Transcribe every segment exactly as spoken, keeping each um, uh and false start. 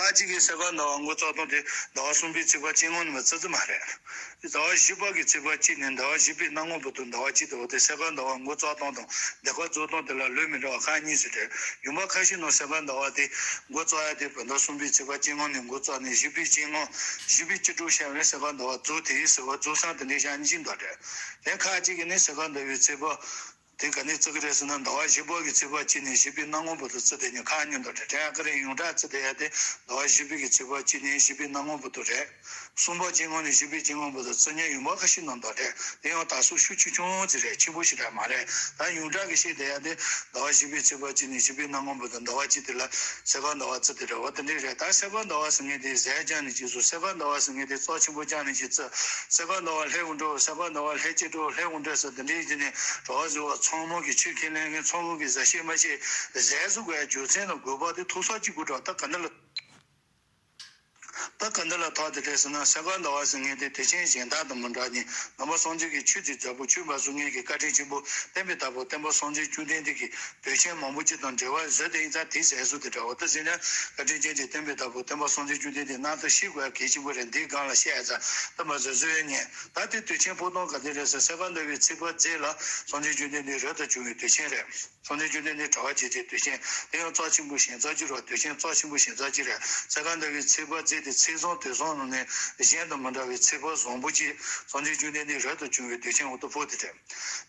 ཁ་ཅིག་གིས་སེ་ཀ་ཟླ་བ་འགོ་བཙུགས་སྟངས་དེ་ཟླ་བ་གསུམ་པའི་ཚེས་པ་གཅིག་སྔོན་ནས་མར་བརྩི་རྩིས་མ་རེད། ཟླ་བ་བཞི་པ་གི་ཚེས་པ་གཅིག་ནས་ཟླ་བ་བཞི་པའི་གནམ་ངོ་བར་དུ་ཟླ་བ་གཅིག་དེ་འོ་དེ་སེ་ཀ་ཟླ་བ་འགོ་བཙུགས་སྟངས་དང་ཟློས་གར་རྫོགས་སྟངས་དེ་ལ་ལུས་མི་འདྲ་བ་ཁག་གཉིས་ཤིག་རེད། ཡུལ་མི་ཁ་ཤས་ནང་སེ་ཀ་ཟླ་བ་དེ་འགོ་བཙུགས་ཡ་དེ་བོད་ཟླ་གསུམ་པའི་ཚེས་པ་གཅིག་སྔོན་ནས་འགོ་བཙུགས་ནས་བཞི་པའི་གཅིག་སྔོན། བཞི་པའི་གཅིག་དྲུག་བྱས་པ་ནས་སེ་ཀ་ཟླ་བ་རྫོགས། དེ་ཡིན་ཟེར་བ་རྫོགས་སྟངས་དེ་འདྲའི་བཞག་མཁན་ཅིག་འདུག་རེད། དེ་ཁ་ཅིག་གིས་ནི་སེ་ཀ་ཟླ་བའི་ཚེས་པ་དེ་ག་ནས་བརྩི་གི་རེད་ཟེར་ན། ཟླ་བ་བཞི་པ་གི་ཚེས་པ་གཅིག་ནས་བཞི་པའི་གནམ་ངོ་བར་དུ་བརྩི་བསྡད་མཁན་ཁག་གཉིས་འདུག་རེད། དེ་ཡང་ག་རེ་ཡོངས་གྲགས་བརྩི་བསྡད་ཡ་དེ་ཟླ་བ་བཞི་པའི་གི་ཚེས་པ་གཅིག་ནས་བཞི་པའི་གནམ་ངོ་བར་དུ་རེད། གསུམ་པ་གཅིག་སྔོན་ནས་བཞི་པའི་གཅིག་སྔོན་བར་དུ་བརྩི་མཁན་ཡུལ་མི་ཁ་ཤས་ནང་འདུག་རེད། དེ་ཡང་དར་སྲོལ་ཤུགས་ཆེ་ཆུང་ཙམ་རེད། ཆེན་པོ་ཞེ་དྲག་མ་རེད། ད་ཡོངས་གྲགས་ཀྱི་བཤད་བསྡད་ཡ་དེ་ཟླ་བ་བཞི་པའི་ཚེས་པ་གཅིག་ནས་བཞི་པའི་གནམ་ངོ་བར་དུ་ཟླ་བ་གཅིག་དེ་ལ་སེ་ཀ་ཟླ་བ་བརྩི་བསྡད་རེད། འོ་དེ་འདྲས་རེད། ད་སེ་ཀ་ཟླ་བ་ཟེར་མཁན་དེ་ཟས་རྒྱག་ནས་ཅིག་བཟོ། སེ་ཀ་ཟླ་བ་ཟེར་མཁན་དེ་རྩ་ཆེན་པོ་རྒྱག་ནས་ཅིག་བརྩི། སེ་ཀ་ཟླ་བ་ལྷས་འོང་འགྲོ། སེ་ཀ་ཟླ་བ་ལྷས་ཅིག་འགྲོ། ལྷས་འོང་འགྲོ་ཟེར་དེ་འདྲས་བྱས་ནས་གྲོགས་ཟེར་བ་ཚང་མ་གིས་ཆོས་ཁས་ལེན་མཁན་ཚང་མ་གིས་ཟ་ཤེས་མ་ཤེས་ཟས་བཟོ་དགོས་ཡ་རྒྱུ་མཚན་དང་དགོས་པ་དེ་ཐུགས་གསོ་ཅིག་དགོས་འགྲོ། ད་ག་འདི་ལ། ད་ག་འདི་ལ་ཐོག་དེ་རེད་ཟེར་ན། སེ་ཀ་ཟླ་བ་ཟེར་མཁན་དེ་དུས་ཆེན་གཞན་དག་དང་མི་འདྲ་ནི། ནང་པ་སངས་རྒྱས་ཀྱི་ཆོས་ཀྱི་རྒྱལ་པོ་ཆོས་འབའ་ཞིག་ངེད་ཀྱི་བཀའ་དྲིན་ཆེན་པོ་བསྟན་པའི་བདག་པོ་སྟོན་པ་སངས་རྒྱས་བཅོམ་ལྡན་འདས་ཀྱི་དུས་ཆེན་མང་པོ་ཅིག་དང་འབྲེལ་བ་བཟོས་ཏེ་ཡིན་ཙང་དེའི་ཟས་བཟོ་དེ་འདྲ་བོ་ད་ཟེར་ན། བཀའ་དྲིན་ཅན་གྱི་བསྟན་པའི་བདག་པོ་སྟོན་པ་སངས་རྒྱས་བཅོམ་ལྡན་འདས་རྣམ་ཐར་ཤེས་དགོས་གལ་ཆེན་པོ་རེད། འདིའི་སྒང་ལ་བཤད་ཡ་ཙང་ད་མ་བཟོད་བཟོད་ཡོད་ཉན། ད་དེ་དུས་ཆེན་ཕོག་སྟངས་ག་དེ་རེད་ཟེར། སེ་ཀ་ཟླ་བའི་ཚེས་པ་རྗེས་ལ་སངས་རྒྱས་བཅོམ་ལྡན་འདས་རབ་ཏུ་བྱུང་བའི་དུས་ཆེན་རེད། སངས་རྒྱས་བཅོམ་ལྡན་འདས་གྲྭ་པ་བྱེད་ཀྱི་དུས་ཆེན་དེ་ཡང་རྩ་ཆེན་པོ་ཞིང་རྩ་གཅིག་རེད། དུས་ཆེན་རྩ་ཆེན་པོ་ཞིང་རྩ་གཅིག་རེད། སེ་ཀ་ཟླ་བའི་ཚེས་པ་རྗེས་དེ་ཚེས་བཟང་དུས་བཟང་ནང་ནས་གཞན་དང་མི་འདྲ་བའི་ཚེས་པ་བཟང་པོ་ཅིག་སངས་རྒྱས་བཅོམ་ལྡན་འདས་རབ་ཏུ་བྱུང་བའི་དུས་ཆེན་འོ་དེ་ཕོག་དེ་རེད།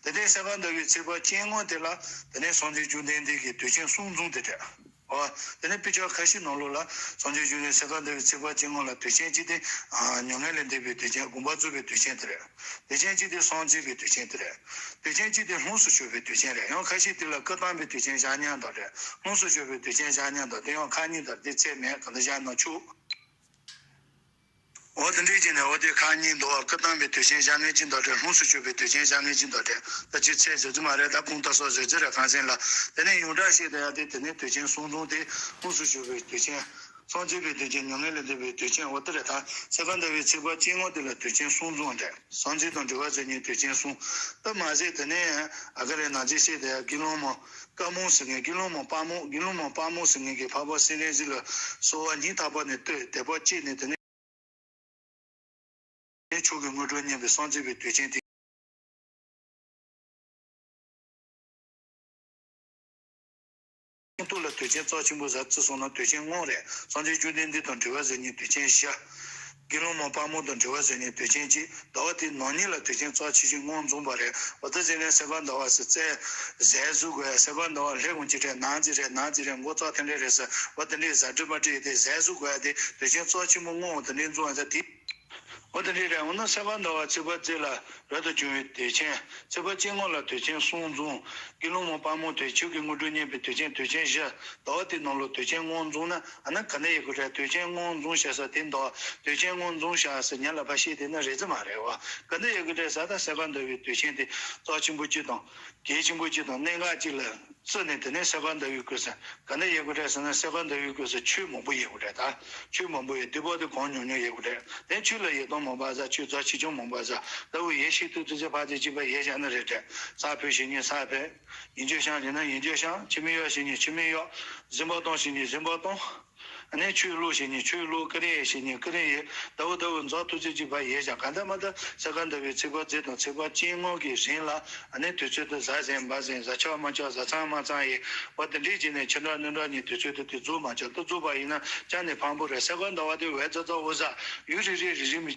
དེ་ནས་སེ་ཀ་ཟླ་བའི་ཚེས་པ་གཅིག་སྔོན་དེ་ལ་དེ་ནས་སངས་རྒྱས་བཅོམ་ལྡན་འདས་ཀྱི་དུས་ཆེན་གསུམ་འཛོམས་དེ་རེད། འོ། དེ་ནས་དཔེ་ཆ་ཁ་ཤས་ནང་ལོགས་ལ་སངས་རྒྱས་བཅོམ་ལྡན་སེ་ཀ་ཟླ་བའི་ཚེས་པ་གཅིག་སྔོན་ལ་དུས་ཆེན་གཅིག་དེ། ཨ། མྱ་ངན་ལས་འདས་པའི་དུས་ཆེན། དགོངས་པ་རྫོགས་པའི་དུས་ཆེན་དེ་རེད། དུས་ཆེན་གཅིག་དེ་སངས་རྒྱས་པའི་དུས་ཆེན་དེ་རེད། དུས་ཆེན་གཅིག་དེ་ལྷུམས་སུ་ཞུགས་པའི་དུས་ཆེན་རེད། ཡང་ཁ་ཤས་དེ་ལ་སྐུ་བལྟམས་པའི་དུས་ཆེན་བཞག་མཁན་དག་རེད། ལྷུམས་སུ་ཞུགས་པའི་དུས་ཆེན་བཞག་མཁན་དག་དེ་ཡང་ཁག་གཉིས་དག་དེ་ཚད་མེད་ག་འདྲ་བཞག་ན་ཆོག་འོ་དེ་འདྲས་བྱས་ནས་འོ་དེ་ཁག་གཉིས་འདུག་སྐུ་བལྟམས་པའི་དུས་ཆེན་བཞག་མཁན་གཅིག་འདུག་རེད། ལྷུམས་སུ་ཞུགས་པའི་དུས་ཆེན་བཞག་མཁན་གཅིག་འདུག་རེད། ད་ཅིག་ཚད་བཟོ་རྒྱུ་མ་རེད། ད་ཁུངས་ལྟ་སོགས་བཟོ་རྒྱུ་རེད། གང་ཟེར་ན། དེ་ནས་ཡོངས་གྲགས་བཤད་བསྡད་ཡ་དེ་དེ་ནས་དུས་ཆེན་གསུམ་འཛོམས་དེ་ལྷུམས་སུ་ཞུགས་པའི་དུས་ཆེན། སངས་རྒྱས་པའི་དུས་ཆེན། མྱ་ངན་ལས་འདས་པའི་དུས་ཆེན། འོ་དེ་རེད། ད་སེ་ཀ་ཟླ་བའི་ཚེས་པ་གཅིག་སྔོན་དེ་ལ་དུས་ཆེན་གསུམ་འཛོམས་རེད། སངས་རྒྱས་དང་འབྲེལ་བ་བྱེད་མཁན་དུས་ཆེན་གསུམ། ད་མ་ཟད་དེ་ནས་ཨ་ག་རེ་ནང་ཆེན་བཤད་བསྡད་ཡ་དགེ་སློང་མ་བཀའ་མོལ་ཟེར་མཁན། དགེ་སློང་མ་དཔལ་མོ། དགེ་སློང་མ་དཔལ་མོ་ཟེར་མཁན་གྱི་འཕགས་པ་སེང་བློན་འདི་ལ་གསོལ་བ་སྙིང་ཐག་པ་ནས་བསྟོད། དད་པ་སྐྱེས་ནས་དེ་ནས་མཆོག་གི་དངོས་གྲུབ་བརྙེས་པའི་སངས་རྒྱས་པའི་དུས་ཆེན་དེ། སྙིང་སྟོབས་ལ་དུས་ཆེན་རྩ་ཆེན་པོ་ཟེར་བརྩི་སོང་ན་དུས་ཆེན་ལྔ་རེད། སངས་རྒྱས་བཅོམ་ལྡན་འདས་དང་འབྲེལ་བ་བྱེད་མཁན་དུས་ཆེན་བཞི། དགེ་སློང་མ་དཔལ་མོ་དང་འབྲེལ་བ་བྱེད་མཁན་དུས་ཆེན་གཅིག་ཟླ་བ་དེའི་ནང་གཉིས་ལ་དུས་ཆེན་རྩ་ཆེ་ཤོས་ལྔ་འཛོམས་པ་རེད། འོ་ད་ཟེར་ནས་སེ་ཀ་ཟླ་བ་ཟེར་བཙལ། ཟས་བཟོ་དགོས་ཡ། སེ་ཀ་ཟླ་བ་ལྷས་འོང་གཅིག་རེད། ནངས་གཅིག་རེད། ནངས་གཅིག་རེད། འགོ་བཙུགས་དེ་འདྲས་རེད་ཟེར། འོ་དེ་འདྲས་ཟ་འདྲི་མ་འདྲི་ཡས་དེ་ཟས་བཟོ་དགོས་ཡ་དེ་དུས་ཆེན་རྩ་ཆེན་པོ་ལྔ་འོ་དེ་འདྲས་འཛོམས་ཡ་ཟེར་དེ། འོ་དེ་འདྲས་རེད། འོ་ན་སེ་ཀ་ཟླ་བ་ཚེས་པ་རྗེས་ལ་རབ་ཏུ་བྱུང་བའི་དུས་ཆེན། ཚེས་པ་གཅིག་སྔོན་ལ་དུས་ཆེན་གསུམ་འཛོམས། དགེ་སློང་མ་དཔལ་མོ་དེ་མཆོག་གི་དངོས་གྲུབ་བརྙེས་པའི་དུས་ཆེན། དུས་ཆེན་བཞི། ཟླ་བ་དེའི་ནང་ལོགས་དུས་ཆེན་ལྔ་འཛོམས་ན། ཨ་ན་ག་འདྲ་ཡོད་དགོས་རེད། དུས་ཆེན་ལྔ་འཛོམས་བྱས་ས་དེ་འདུག་དུས་ཆེན་ལྔ་འཛོམས་བྱས་ཟེར་ཉན་ལ་ཕར་བཤད་དེ་ན་རེད་ཙམ་མ་རེད་བ། ག་འདྲ་ཡོད་དགོས་རེད་ཟེར། ད་སེ་ཀ་ཟླ་བའི་དུས་ཆེན་དེ་རྩ་ཆེན་པོ་གཅིག་དང་། གལ་ཆེན་པོ་གཅིག་དང་། གནད་འགག་གཅིག་ལ་བརྩིས་ནས་དེ་ནས་སེ་ཀ་ཟླ་བའི་སྐོར་ཟེར་ག་འདྲ་ཡོད་དགོས་རེད་ཟེར་ན། སེ་ཀ་ཟླ་བའི་སྐོར་ཟེར་ཆོས་མང་པོ་ཡོད་དགོས་རེད། ད་ཆོས་མང་པོ་ཡོད། དེ་བར་དུ་གང་ཉུང་ཉུང་ཡོད་དགོས་རེད། དེ་ཆོས་ལ་ཡོད་སྟངས་མང་པ་ཟེར། ཆོས་རྩ་ཆེ་ཆུང་མང་པ་ཟེར། ལྟ་བུ་ཡས་ཤིག་ཏུ་ཏུ་ཚེ་ཕ་ཚེ་གཅིག་པ་ཡས་བཞག་ན་རེད་དྲན། ས་ཕོད་བྱེད་ཉིན་ས་ཕོད། ཡིན་རྒྱུ་བཤམས་བྱེད་ན་ཡིན་རྒྱུ་བཤམས། ཁྱི་མིག་གཡོག་བྱེད་ཉིན་ཁྱི་མིག་གཡོག་གཟིམ་པ་གཏོང་བྱེད་ཉིན་གཟིམ་པ་གཏོང་། ཨ་ནི་ཆོས་ཀློག་བྱེད་ཉིན་ཆོས་ཀློག་སྐུ་རིམ་ཡས་བྱེད་ཉིན་སྐུ་རིམ་ཡས། ལྟ་བུ་ལྟ་བུ་མཛོག་ཐུག་ཚེ་གཅིག་པ་ཡས་བཞག་གང་ལྟར་མ་ལྟར་སེ་ཀ་ཟླ་བའི་ཚེས་པ་རྗེས་དང་ཚེས་པ་གཅིག་སྔོན་གྱི་རིང་ལ། ཨ་ནི་དུས་ཚོད་དུ་ཟ་ཟིན་འབག་ཟིན། ཟ་ཆག་མ་ཆག། ཟ་ཚང་མ་ཚང་ཡས། འོ་དེ་འདྲས་བྱས་ནས་ཕྱི་དགྲ་སྣོད་དགྲ་གཉིས་དུས་ཚོད་དུ་དེ་རྫོགས་མ་ཆག་ད་རྫོགས་པ་ཡིན་ན་ཅང་ནས་ཕངས་པོ་རེད། སེ་ཀ་ཟླ་བ་དེ་བས་ཙག་ཙག་འོ་ཟ། ཡུན་རིང་རིང་རིང་རིང་མི།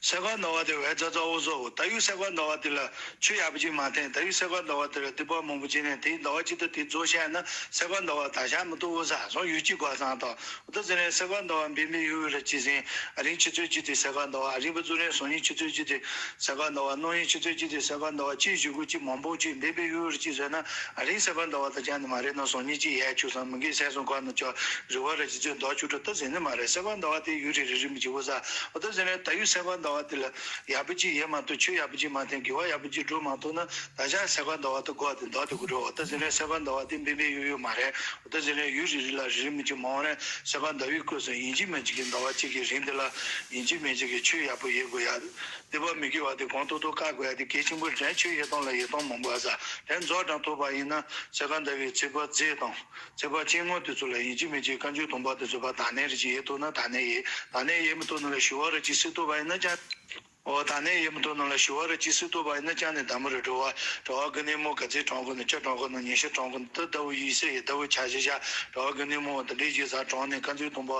སེ་ཀ་ཟླ་བ་དེ་བས་ཙག་ཙག་འོ་ཟ་འོ། ད་ཡུན་སེ་ཀ་ཟླ་བ་དེ་ལ་ཆོས་ཡག་པོ་ཅིག་མ་འཐེན། ད་ཡུན་སེ་ཀ་ཟླ་བ་དེ་ལ་སྡིག་པ་མང་པོ་བྱས་ནས་དེའི་ཟླ་བ་གཅིག་ཏུ་དེ་རྫོགས་ཤག་ན་སེ་ཀ་ཟླ་བ་ད་ཞག་མི་ཐུབ་འོ་ཟ། སོང་ཡུལ་གཅིག་གོ་སང་ཐོག་འོ་ད་ཟེར་ནས་སེ་ཀ་ཟླ་བ་འབད་མེད་ཡུལ་རེ་གཅིག་ཟིན། ཨ་རིང་ཆུ་ཚོད་གཅིག་དེ་སེ་ཀ་ཟླ་བ། ཨ་རིང་བུ་ཚུ་རིང་སང་ཉིན་ཆུ་ཚོད་གཅིག་དེ་སེ་ཀ་ཟླ་བ། གནངས་ཉིན་ཆུ་ཚོད་གཅིག་དེ་སེ་ཀ་ཟླ་བ། གཅིག་བཞུགས་སྒོ་གཅིག་མང་པོ་གཅིག་འབད་མེད་ཡུལ་རེ་གཅིག་ཟེར་ན་ཨ་རིང་སེ་ཀ་ཟླ་བ་ད་ཅང་ནི་མ་རེད། ན་སང་ཉིན་གཅིག་ཡར་ཆུ་སང་མི་འགའི་སེམས་སོང་ཁ་ན་ཅོག་རི་བ་རེ་གཅིག་ཚོད་མདོག་ཆུ་དྲོ་ད་ཟེར་ནི་མ་རེད། སེ་ཀ་ཟླ་བ་དེ་ཡུན་རིང་རིང་རིང་མི་བྱེད་འོ་ཟ། འོ་ད་ཟེར་ནས་ད་ཡུན་སེ་ཀ་ཟླ་བ། བ་དེ་ལ་ཡག་པོ་ཅིག་ཡོད་མ་གཏོགས། ཆོས་ཡག་པོ་ཅིག་མ་ཐོན། དགེ་བ་ཡག་པོ་ཅིག་སྒྲུབ་མ་ཐུབ་ན། ད་ཆ་སེ་གོལ་ཟླ་བ་དེ་འགོར་ཏེ་འདུག་སྟེ་གོ་འགྲོ། འོ་ད་ཟེར་ན་སེ་གོལ་ཟླ་བ་དེ་འབེན་འབེན་ཡོད་ཡོད་མ་རེད། འོ་ད་ཟེར་ན་ཡུལ་རེ་རེ་ལ་རེ་རེ་མི་གཅིག་མང་བ་རེད། སེ་གོལ་ཟླ་བའི་སྐབས་སུ་ཡིན་གཅིག་མིན་གཅིག་གི་ཟླ་བ་གཅིག་གི་རིང་དེ་ལ་ཡིན་གཅིག་མིན་གཅིག་གི་ཆོས་ཡག་པོ་ཡོད་དགོས་ཡ། སྡིག་པ་མི་དགེ་བ་དེ་གང་ཐུབ་ཐུབ་བཀག་དགོས་ཡ་དེ་གལ་ཆེན་པོ་རེད། ཆོས་ཡོད་སྟངས་ལ་ཡོད་སྟངས་མང་པོ་ཨ་ས་རེད། རྫོགས་གྲངས་ཐོབ་པ་ཡིན་ན་སེ་གོལ་ཟླ་བའི་ཚེས་པ་རྫོགས་དང་། ཚེས་པ་སྤྱི་ལྔ་དེ་ཚོ་ལ་ཡིན་གཅིག་མིན་གཅིག་དཀར་མཛེས་ཟླུམ་པ་དེ་ཚོ་ཕར་དག་སྣང་རེ་ཅིག་ཡོད་ཐུབ་ན་དག་སྣང་ཡོད། དག་སྣང་ཡོད་མི་ཐུབ་ན་ལ་ཞི་བ་རེ་ཅིག་སེལ་ཐུབ་པ་ཡིན་ན་ཀྱང་། འོ་དག་སྣང་ཡོད་མི་ཐུབ་ན་ལ་ཞི་བ་རེ་ཅིག་སེལ་ཐུབ་པ་ཡིན་ན་ཀྱང་ནི་ཟླ་མོ་རེད། དྲོ་བ་དྲོ་བ་དགུ་ནས་མོ་ག་ཚོད་གྲོངས་གོ་ནི། ཆུ་གྲོངས་གོ་ནི། ཉིན་ཤས་གྲོངས་གོ་ནི། ད་ཟླ་བོ་ཡིན་ས་ཡོད། ཟླ་བོ་ཆ་ཤས་ཤ་དྲོ་བ་དགུ་ནས་མོ་དེ་འདྲའི་རྗེས་ས་གྲོངས་ནས་དཀར་མཛེས་ཟླུམ་པ་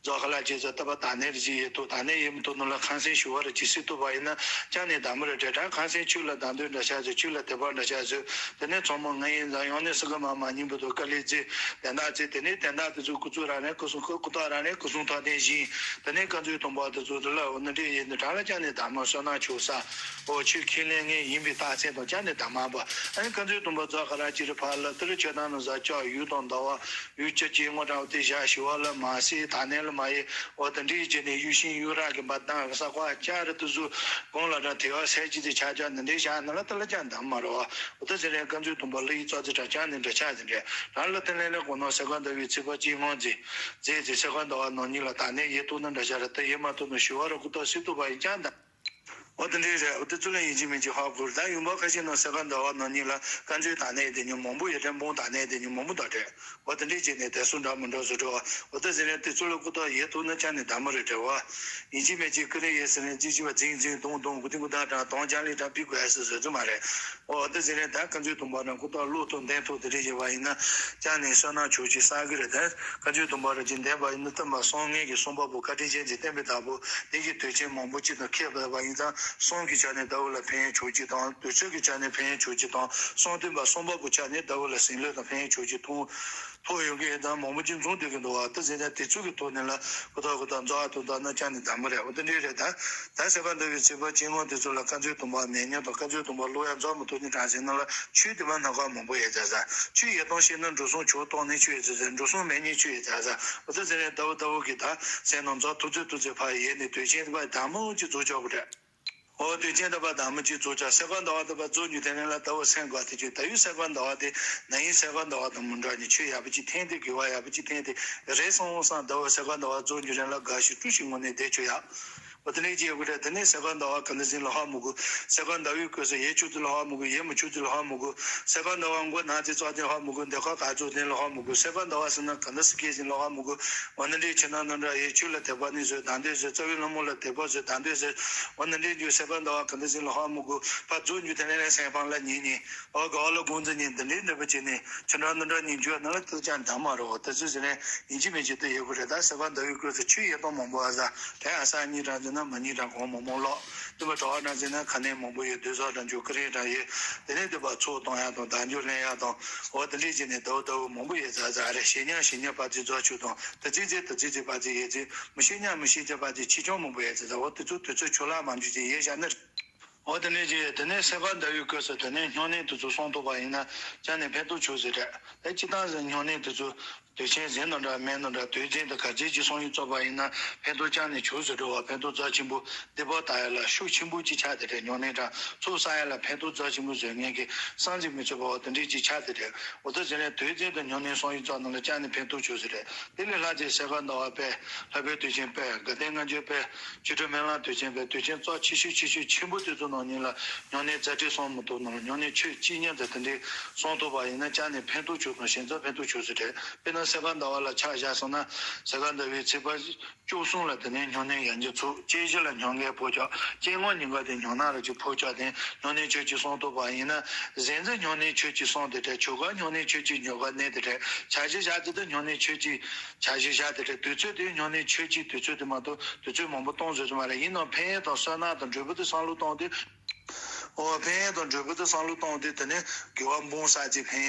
རྫོགས་ཁ་ལ་རྗེས་ས་ད་ཕར་དག་སྣང་རེ་ཅིག་ཡོད་ཐུབ། དག་སྣང་ཡོད་མི་ཐུབ་ན་ལ་ཁམས་སེང་ཞི་བ་རེ་ཅིག་སེལ་ཐུབ་པ་ཡིན་ན་ཀྱང་ནི་ཟླ་མོ་རེ་རེད། ད་ཁམས་སེང་ཆོས་ལ་དག་འདོད་འདྲ་ཆགས་ཚོད། ཆོས་ལ་དད་པ་འདྲ་ཆགས་ཚོད། དེ་ནས་ཚང་མ་ང་ཡིན་ཙང་ཡང་ནས་སི་ཀ་མ་མ་ཉིན་པོ་དུ་དཀའ་ལས་བརྩི། དན་རྟགས་བརྩི། དེ་ནས་དན་རྟགས་དེ་ཚོ་སྐུ་ཚུགས་རང་རེད། སྐུ་གསུང་སྐུ་ཐོག་རང་རེད། སྐུ་གསུང་ཐོག་ལྡན་བཞིན། དེ་ནས་དཀར་མཛེས་ཟླུམ་པ་དེ་ཚོ་དེ་ལ་འོ་ན་འདྲ་ཡིན་ནི་གྲངས་ལ་ཀྱང་ནི་ཟླ་མོ་བསོད་ནམས་ཆུང་ས། འོ་ཆོས་ཁས་ལེན་མཁན་ཡིན་པའི་རྟགས་མཚན་དང་ཀྱང་ནི་ཟླ་མོ་པ། ཨ་ནི་དཀར་མཛེས་ཟླུམ་པ་རྫོགས་ཁ་རང་ཅི་རེད། ཕར་ལ་དེ་རུ་ཆོས་དང་ནི་བཟའ་ཆོག་ཡུལ་དང་ཟླ་བ། ཡུལ་སྤྱི་ཅན་དངོས་གྲངས་དེ་བཞག་ཞི་བ་ལ་མ་སེལ། དག་སྣང་ལ་མ་ཡེ། འོ་དེ་འདྲའི་རྗེས་ནས་ཡུལ་ཤིང་ཡུལ་རགས་ཀྱི་འབའ་སྡང་ས་ཁོ་ཨ་ཅག་རེ་དུ་གཟུགས་གོང་ལ་དྲ་དེ་བ་སད་ཅི་དེ་ཆ་ཆ་འདི་འདྲའི་བཞག་ན་ལ་དེ་ལ་ཀྱང་ཟླ་མོ་རེད་བ། འོ་དེ་ཟེར་ནས་དཀར་མཛེས་ཟླུམ་པ་ལ་ཡི་ཙག་ཙི་དྲ་ཅང་ནི་འདྲ་ཆགས་ཟིན་རེད། རང་ལ་དེ་ལས་ལས་གོ་ནོ་སེ་གོལ་ཟླ་བའི་ཚེས་པ་གཅིག་སྔོན་ཙི་ཙི་ཙི་སེ་གོལ་ཟླ་བ་ནང་ཉིད་ལ་དག་སྣང་ཡེ་ཐུབ་ན་འདྲ་ཆགས་རེད། དེ་ཡེ་མ་ཐུབ་ན་ཞི་བ་རེ་ཀུ་ཏོ་སེལ་ཐུབ་པ་ཡིན་ཀྱང་ད། འོ་དེ་འདྲའི་རེད། འོ་དེ་ཚོ་ལ་ཡིན་གཅིག་མིན་གཅིག་ཧ་གོ་རེད། ད་ཡུམ་བ་ཁ་ཤས་ནང་སེ་གོལ་ཟླ་བ་ནང་ཉིད་ལ་དཀར་མཛེས་དག་སྣང་ཡེ་དེ་ཉིན་མང་པོ་ཡོད་དྲན། འབུམ་དག་སྣང་ཡེ་དེ་ཉིན་མང་པོ་འདུག་དྲན། འོ་དེ་འདྲའི་རྗེས་ནས་དད་སུ་འདྲ་མི་འདྲ་བཟོ་འགྲོ་བ། འོ་དེ་ཟེར་ནས་དེ་ཚོ་ལ་ཀུ་ཏོ་ཡེ་ཐུབ་ན་ཀྱང་ནི་ཟླ་མོ་རེ་རེད་བ། ཡིན་གཅིག་མིན་གཅིག་ཀི་རེ་ཡེ་ཟེར་ནས་ཅི་ཅི་བ་འཛིང་འཛིང་དུང་དུང་གུ་ཏིང་གུ་ཏང་ཀྲང་དོང་ཅང་ལི་ཀྲང་པི་གུ་ཨེ་སི་བཟོ་རྒྱུ་མ་རེད། འོ་དེ་ཟེར་ནས་ད་དཀར་མཛེས་ཟླུམ་པ་རང་ཀུ་ཏོ་བློ་ཐུབ་འདོན་ཐུབ་དེ་འདྲ་བྱས་པ་ཡིན་ན་ཀྱང་ནི་བསོད་ནམས་ཆོག་ཅིག་བསགས་ཀྱི་རེད། ད་དཀར་མཛེས་ཟླུམ་པ་རང་ཅིག་འདོན་པ་ཡིན་ན་སྟོན་པ་སངས་རྒྱས་ཀྱི་གསུང་པ་པོ་བཀའ་དྲིན་ཅན་གྱིས་བསྟན་པའི་བདག་པོ་དེ་གི་དུས་ཆེན་མང་པོ་ཅིག་དང་ཁྱད་པར་བ་ཡིན་ཙང་། གསུང་གི་ཆ་ནས་ཟླ་བོ་ལ་ཕན་ཡོན་ཆོག་ཅིག་དང་། དུས་ཚོད་ཀྱི་ཆ་ནས་ཕན་ཡོན་ཆོག་ཅིག་དང་། གསུང་སྟོན་པ་གསུང་པ་པོ་ཆ་ནས་ཟླ་བོ་ལ་ཟིན་ལོས་དང་ཕན་ཡོན་ཆོག་ཅིག་ཐོག་ཐོག་ཡོང་གི་ཡོད་དང་མང་པོ་ཅིག་འཛོམས་སྡོད་ཀྱི་འདུག་བ། དེ་ཟེར་ན་དེ་ཚོ་གི་ཐོག་ནས་ལ་ཀུ་ཏོ་ཀུ་ཏོ་འཛོམས་ཐུབ་ད་ན་ཀྱང་ནི་ཟླ་མོ་རེད། འོ་དེ་འདྲའི་རེད། ད་ད་སེ་གོལ་ཟླ་བའི་ཚེས་པ་གཅིག་སྔོན་དེ་ཚོ་ལ་དཀར་མཛེས་ཟླུམ་པ་མེད་ཉམས་དང་། དཀར་མཛེས་ཟླུམ་པ་བློ་ཡང་འཛོམས་མི་ཐུབ་ནི་གང་ཟེར་ན་ལ་ཆོས་དེ་མ་སྣ་ཁ་མང་པོ་ཡོད་ཙང་ས། ཆོས་ཡོད་སྟངས་ཤེས་ན་འགྲོ་སོང་ཆོག་སྟངས་ནི་ཆོས་ཡོད་ཙང་ས། འགྲོ་སོང་མེད་ཉིན་ཆོས་ཡོད་ཙང་ས། འོ་དེ་ཟེར་ནས་ཟླ་བོ་ཟླ་བོ་གི་ད་སེམས་ནང་འཛོམས་ཐུབ་ཚོད་ཐུབ་ཚོད་ཕར་ཡོད་ནས་དུས་ཆེན་དེ་བ་ཟླ་མོ་གཅིག་རྫོགས་ཆོག་གི་རེད། འོ་དུས་ཆེན་དེ་བ་ཟླ་མོ་གཅིག་རྫོགས་ཆོག་སེ་གོལ་ཟླ་བ་དེ་བ་རྫོགས་རྒྱུ་དེ་ནས་ལ་ཟླ་བོ་སེང་གོ་དེ་ཆོས་ད་ཡུལ་སེ་གོལ་ཟླ་བ་དེ་ན་ཡིན། སེ་གོལ་ཟླ་བ་དང་མི་འདྲ་ནི་ཆོས་ཡག་པོ་ཅིག་འཐེན་ཏེ་དགེ་བ་ཡག་པོ་ཅིག་འཐེན་ཏེ་རེད་སོང་སང་ཟླ་བོ་སེ་གོལ་ཟླ་བ་རྫོགས་རྒྱུ་རེད་ལ་དགའ་ཞིང་སྤྲོ་ཞིང་ངུ་ནས་བསྡད་ཆོག་ཡག་འོ་དེ་ནས་ཅི་ཡོད་གི་རེད། དེ་ནས་སེ་གོལ་ཟླ་བ་ག་འདྲ་ཟིན་ལ་ཧ་མི་གོ། སེ་གོལ་ཟླ་བའི་སྐོར་སུ་ཡེ་ཆོག་ཚུལ་ལ་ཧ་མི་གོ། ཡེ་མི་ཆོག་ཚུལ་ལ་ཧ་མི་གོ། སེ་གོལ་ཟླ་བ་མགོ་ནག་ཚེ་ཙོག་ཚེ་ཧ་མི་གོ། འདི་ཁ་ག་ཚོད་ཚེ་ལ་ཧ་མི་གོ། སེ་གོལ་ཟླ་བ་ཟིན་ན་ག་འདྲ་སི་ཀེ་ཟིན་ལ་ཧ་མི་གོ། འོ་ན་འདྲའི་ཕྱི་ནང་ནང་འདྲ་ཡེ་ཆོག་ལ་དད་པ་ནི་བཟོས་དང་དོད་བཟོས། རྩ་བའི་ལྷ་མོ་ལ་དད་པ་བཟོས་དང་དོད་བཟོས། འོ་ན་འདྲའི་རྒྱུ་སེ་གོལ་ཟླ་བ་ག་འདྲ་ཟིན་ལ་ཧ་མི་གོ། ཕར་རྫོགས་རྒྱུ་དེ་ནས་ལ་སེམས་ཕམ་ལ་ཉིན་ཉིན། འོ་ག་བ་ལ་དགོང་ཚེ་ཉིན་འདི་འདྲའི་འདྲ་པོ་བྱས་ནས་ཕྱི་འདྲ་འདི་འདྲ་ཉིན་རྒྱུ་ན་ལ་དེ་ཀྱང་འདང་མ་རོ། དེ་ཚོ་ཟིན་ནས་ཡིན་གཅིག་མིན་གཅིག་དེ་ཡོད་གི་རེད། ད་སེ་གོལ་ཟླ་བའི་སྐོར་སུ་ཆོས་ཡོད་སྟངས་མང་པོ་ཨ་ཟ། དེ་ཨ་ས་གཉིས་གྲངས་ཟིན་ན་མ་གཉིས་གྲངས་གོང་མང་མང་ལོག་དེ་མ་གྲྭ་བ་གྲངས་ཟིན་ན་ཁ་ནས་མང་པོ་ཡོད། དུས་ཚོད་གྲངས་ཆུ་ཀི་རིང་གྲངས་ཡོད། དེ་ནས་དེ་བ་ཚོགས་གཏོང་ཡག་དང་བདག་འཇུག་ལེན་ཡག་དང་། འོ་དེ་འདྲས་བྱས་ནས་ཟླ་བོ་ཟླ་བོ་མང་པོ་ཡོད་ཟ་ཟ་རེད། ཞེ་ཉག་ཞེ་ཉག་པ་ཚོས་རྫོགས་ཆོག་དང་། དེ་ཚིག་ཚིག་དེ་ཚིག་ཚིག་པ་ཚོས་ཡོད་ཚིག་མི་ཞེ་ཉག་མི་ཞེ་ཉག་པ་ཚོས་ཆེ་ཆུང་མང་པོ་ཡོད་ཟ་ཟ། འོ་དེ་ཚོ་དུས་ཚོད་ཆུ་ལྷག་མ་འཇུ་ཅིག་ཡོད་བཞག་ནི། འོ་དེ་འདྲས་བྱས་དེ་ནས་སེ་གོལ་ཟླ་བའི་སྐོར་སུ་དེ་ནས་སྨྱུང་གནས་དེ་ཚོ་སྲུང་ཐུབ་པ་ཡིན་ན་ཅང་ནས་ཕན་ཐོགས་ཆོག་ཟེར་རེད། ཨེ་སྤྱིར་བཏང་ཟེར་སྨྱུང་གནས་དེ་ཚོ། དུས་ཆེན་ཟིན་ནོ་འདྲ་མེད་ནོ་འདྲ། དུས་ཆེན་དུ་ག་ཚོད་ཅིག་སྲུང་ཡིག་བཙུགས་པ་ཡིན་ན་ཕན་ཐོགས་ཅང་ནས་ཆོག་ཟེར་འགྲོ་བ། ཕན་ཐོགས་རྩ་ཆེན་པོ་སྡིག་པ་དག་ཡ་ལ་ཤུགས་ཆེན་པོ་ཅིག་ཆགས་དེ་རེད། སྨྱུང་གནས་དང་ཚོགས་བསགས་ཡ་ལ་ཕན་ཐོགས་རྩ་ཆེན་པོ་བཟོ་མཁན་གྱི་བསམ་གྱིས་མི་ཚུགས་པ་བ་དེ་འདྲས་ཅིག་ཆགས་དེ་རེད། འོ་ད་ཟེར་ནས་དུས་ཆེན་དུ་སྨྱུང་གནས་སྲུང་ཡིག་བཙུགས་ནོ་ལ་ཅང་ནས་ཕན་ཐོགས་ཆོག་ཟེར་རེད། དེ་ལས་ལྷག་ཅིག་སེ་གོལ་ཟླ་བ་དཔེ། ལྷག་པའི་དུས་ཆེན་དཔེ། དགའ་ལྡན་ལྔ་མཆོད་དཔེ། ཆོ་འཕྲུལ་སྨོན་ལམ་དུས་ཆེན་དཔེ། དུས་ཆེན་གཙོ་ཆེ་ཤོས་ཆེ་ཤོས་ཆེན་པོ་དེ་ཚོ་ནང་ཉིད་ལ་སྨྱུང་གནས་རྩ་ཁྲིད་སྲུང་མི་ཐུབ་ནོ་ལ་སྨྱུང་གནས་ཆོས་གཅིག་མཉམ་དུ་དེ་འདྲས་སྲུང་ཐུབ་པ་ཡིན་ན་ཅང་ནས་ཕན་ཐོགས་ཆོག་དང་། ཞེ་ཚ་ཕན་ཐོགས་ཆོག་ཟེར་རེད། དཔེར་ན་སེ་གོལ་ཟླ་བ་ལ་ཆ་བཞག་སོང་ན། སེ་གོལ་ཟླ་བའི་ཚེས་པ་བཅུ་གསུམ་ལ་དེ་ནས་སྨྱུང་གནས་ཡང་བསྐྱར་ཚུགས། བཅུ་བཞི་ལ་སྨྱུང་གནས་ཕོག་ཆོག་བཅོ་ལྔ་ཉིན་ག་དེ་སྨྱུང་གནས་རེ་ཅིག་ཕོག་ཆོག་དེ་སྨྱུང་གནས་ཆོས་གཅིག་སྲུང་ཐུབ་པ་ཡིན་ན། གཟན་རྩྭ་སྨྱུང་གནས་ཆོས་གཅིག་སྲུང་དེ་འདྲ། ཆོ་ག་སྨྱུང་གནས་ཆོས་གཅིག་ཉོ་ག་གནས་དེ་འདྲ། ཆ་ཤས་བཞག་དེ་དང་སྨྱུང་གནས་ཆོས་གཅིག་ཆ་ཤས་བཞག་དེ་འདྲ། དུས་ཚོད་དེ་སྨྱུང་གནས་ཆོས་གཅིག་དུས་ཚོད་དེ་མ་གཏོགས་དུས་ཚོད་མང་པོ་གཏོང་བཟོས་ཚོད་མ་རེད། ཡིན་ནའང་ཕན་ཡོན་དང་བསོད་ནམས་དང་འབྲས་བུ་དེ་བསམ་བློ་གཏོང་དུས། འོ་ཕན་ཡོན་དང་འབྲས་བུ་དེ་བསམ་བློ་བཏང་སྟེ། དེ་ནས་དགེ་བ་འབུམ་བསགས་ཀྱི་ཕན་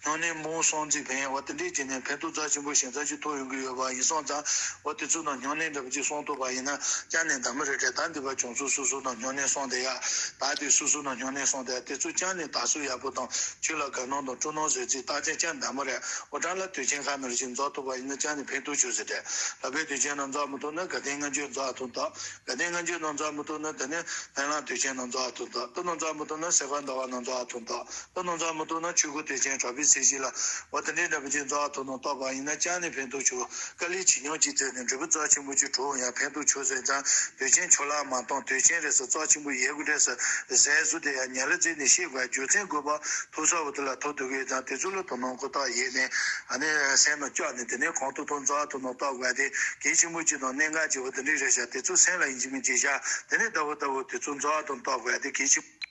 ཡོན། སྨྱུང་གནས་འབུམ་གསུངས་ཀྱི་ཕན་ཡོན། འོ་དེ་འདྲས་བྱས་ནས་ཕན་ཐོགས་རྩ་ཆེན་པོ་ཞེ་ཙམ་ཅིག་ཐོབ་ཡོང་གི་ཡོད་པ་ཡིན་སོང་ཙང་། འོ་དེ་ཚོ་ནང་སྨྱུང་གནས་འདྲ་པོ་ཅིག་གསུང་ཐུབ་པ་ཡིན་ན་ཅང་ནས་འདྲ་མོ་རེད་དྲན། ད་འདི་བ་བྱུང་ཚུལ་སོ་སོ་ནང་སྨྱུང་གནས་གསུང་བསྡད་ཡ། ད་དེ་སོ་སོ་ནང་སྨྱུང་གནས་གསུང་བསྡད་ཡ། དེ་ཚོ་ཅང་ནས་དར་སྲོལ་ཡག་པོ་དང་ཆོས་ལ་དགའ་སྣང་དང་སྤྲོ་སྣང་བཟོ་ཚུལ་རྟགས་ཅན་ཅང་འདྲ་མོ་རེད། འོ་དྲང་ལ་དུས་ཆེན་ཁག་ནང་བཞིན་འཛོམས་ཐུབ་པ་ཡིན་ན་ཅང་ནས་ཕན་ཐོགས་ཆོག་ཟེར་དྲན། ལྷག་པའི་དུས་ཆེན་ནང་འཛོམས་མི་ཐུབ་ན་དགའ་ལྡན་ལྔ་མཆོད་འཛོམས་ཐུབ་ཐུབ། དགའ་ལྡན་ལྔ་མཆོད་ནང་འཛོམས་མི་ཐུབ་ན་དེ་ནས་སྨོན་ལམ་དུས་ཆེན་ནང་འཛོམས་ཐུབ་ཐུབ། དེ་ནང་འཛོམས་མི་ཐུབ་ན་ཟེ་ཁ་ཟླ་བ་ནང་འཛོམས་ཐུབ་ཐུབ། དེ་ནང་འཛོམས་མི་ཐུབ་ན་ཆོས་སྐུ་དུས་ཆེན་གྲགས་པའི་ཚེས་བཞི་ལ། འོ་དེ་འདྲའི་འདྲ་པོ་ཅིག་འཛོམས་ཐུབ་ནང་གཏོགས་པ་ཡིན་ན་ཅང་ནས་ཕན་ཐོགས་ཆོག་དཀའ་ལས་ཇེ་ཉུང་ཅིག་བརྩིས་ནས་འབྲས་བུ་རྩ་ཆེན་པོ་ཅིག་གྲུབ་ཡང་ཕན་ཐོགས་ཆོག་ཟེར་ཙང་། དུས་ཆེན་ཆོ་ལག་མ་གཏོང་། དུས་ཆེན་རེད་ཟེར་རྩ་ཆེན་པོ་ཡོད་དགོས་རེད་ཟེར་ཟས་བཟོ་དེ་ཡང་ཉལ་ལ་བརྩིས་ནས་ཤེས་དགོས། རྒྱུ་མཚན་དགོས་པ་ཐུག་ས་འོ་དེ་ལ་ཐུག་ཐུབ་ཀྱི་ཙང་། དེ་ཚོ་ལ་དོ་སྣང་ཁོ་ཐག་ཡོད་ནས། ཨ་ནི་སེམས་ནང་བཅངས་ནས་དེ་ནས་གང་ཐུབ་ཐུབ་འཛོམས་ཐུབ་ནང་གཏོགས་དགོས་དེ་གལ་ཆེན་པོ་ཅིག་དང་གནད་འགག་ཆེ་བོ་དེ་འདྲ་རེད་ཤག་དེ་ཚོ་སེམས་ལ་ཡིན་གཅིག་མིན་གཅིག་བཞག་དེ་ནས་ལྟ་བུ་ལྟ་བུ་དེ་ཚོ་འཛོམས་ཐུབ་གཏོགས་དགོས་དེ་གལ་ཆེན་པོ།